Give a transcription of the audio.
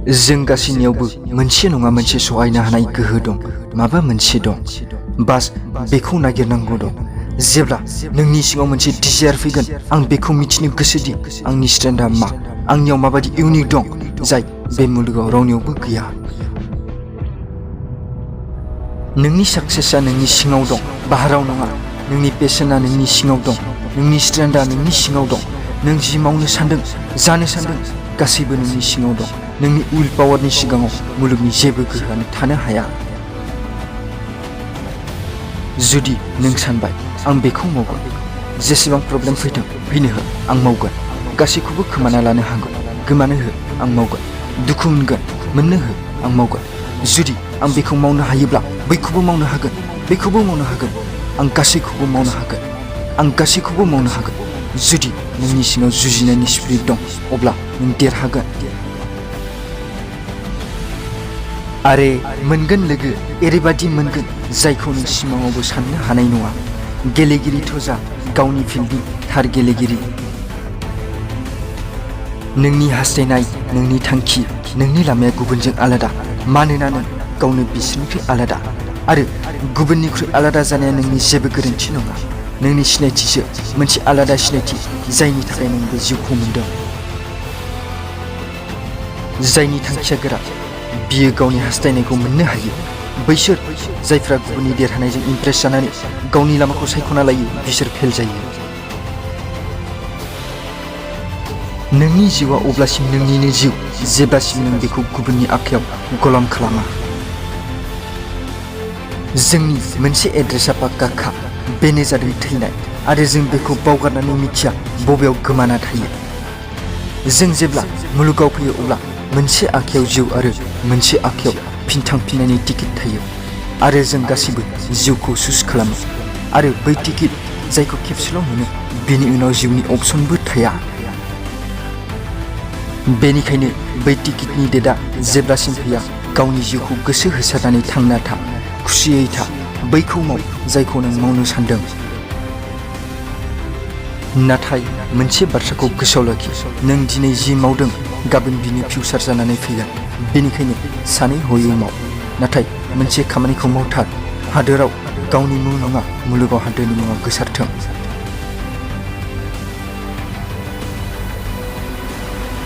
जों गासैनियावबो मोनसे नङा मोनसे सहायनो हानाय गोहो दं, माबा मोनसे दं। बास बेखौ नागिरनांगौ दं। जेब्ला नोंनि सिङाव मोनसे डिजायार फैगोन, आं बेखौ मिथिनो गोसोदि आंनि स्ट्रेंथआ मा, आंनियाव माबादि इउनिक दं जाय बे मुलुगाव रावनियावबो गैया। नोंनि साक्सेसआ नोंनि सिङाव दं, बाहेराव नङा। नोंनि पेशनआ नोंनि सिङाव दं, नोंनि स्ट्रेंथआ नोंनि सिङाव दं। नों जि मावनो सानदों, जानो सानदों, गासैबो नोंनि सिङाव दं। नोंनि उइल पावारनि सिगाङाव मुलुगनि जेबो गोहोआनो थानो हाया। जुदि नों सानबाय आं बेखौ मावगोन, जेसेबां प्रब्लेम फैथों फैनो हो, आं मावगोन। गासैखौबो खोमाना लानो हागौ, गोमानो हो, आं मावगोन। दुखु मोनगोन, मोननो हो, आं मावगोन। जुदि आं बेखौ मावनो हायोब्ला बैखौबो मावनो हागोन, बेखौबो मावनो हागोन। आं गासैखौबो मावनो हागोन, आं गासैखौबो मावनो हागोन। जुदि नोंनि सिङाव जुजिनायनि स्पिरिट दं, अब्ला नों देरहागोन। आरे मोनगोन लोगो, ओरैबादि मोनगोन जायखौ नों सिमाङावबो साननो हानाय नङा। गेलेगिरिथ' जा, गावनि फिल्डनि थार गेलेगिरि। नोंनि हास्थायनाय, नोंनि थांखि, नोंनि लामाया गुबुनजों आलादा, मानोना नों गावनो बिसोरनिख्रुइ आलादा। आरो गुबुननिख्रुइ आलादा जानाया नोंनि जेबो गोरोन्थि नङा। नोंनि सिनायथिसो मोनसे आलादा सिनायथि, जायनि थाखाय नों बे जिउखौ मोनदों। जायनि थांखिया गोरा, बियो गावनि हास्थायनायखौ मोननो हायो। बैसोर जायफ्रा गुबुननि देरहानायजों इमप्रेस जानानै गावनि लामाखौ सायख'ना लायो, बिसोर फेल जायो। नोंनि जिउआ अब्लासिम नोंनिनो जिउ, जेब्लासिम नों बेखौ गुबुननि आखायाव गलाम खालामा। जोंनि मोनसे एड्रेसआ पाक्का, बेनो जादों थैनाय, आरो जों बेखौ बावगारनानै मिथिया बबेयाव गोमाना थायो। जों जेब्ला मुलुगाव फैयो अब्ला मोनसे आखायाव जिउ आरो मोनसे आखायाव फिन थांफिननायनि टिकेट थायो। आरो जों गासैबो जिउखौ चुज खालामो, आरो बै टिकेट जायखौ खेबसेल' मोनो, बेनि उनाव जिउनि अपसनबो थाया। बेनिखायनो बै टिकेटनि डेटआ जेब्लासिम फैया, गावनि जिउखौ गोसो होसारनानै थांना था, खुसियै था, बैखौ माव जायखौ नों मावनो सानदों। नाथाय मोनसे बाथ्राखौ गोसोआव लाखि, नों दिनै जि मावदों, गाबोन बिनि फिउचार जानानै फैगोन। बेनिखायनो सानै हयै माव, नाथाय मोनसे खामानिखौ मावथार। हादोराव गावनि मुं नङा, मुलुगाव हादोरनि मुङा गोसारथों।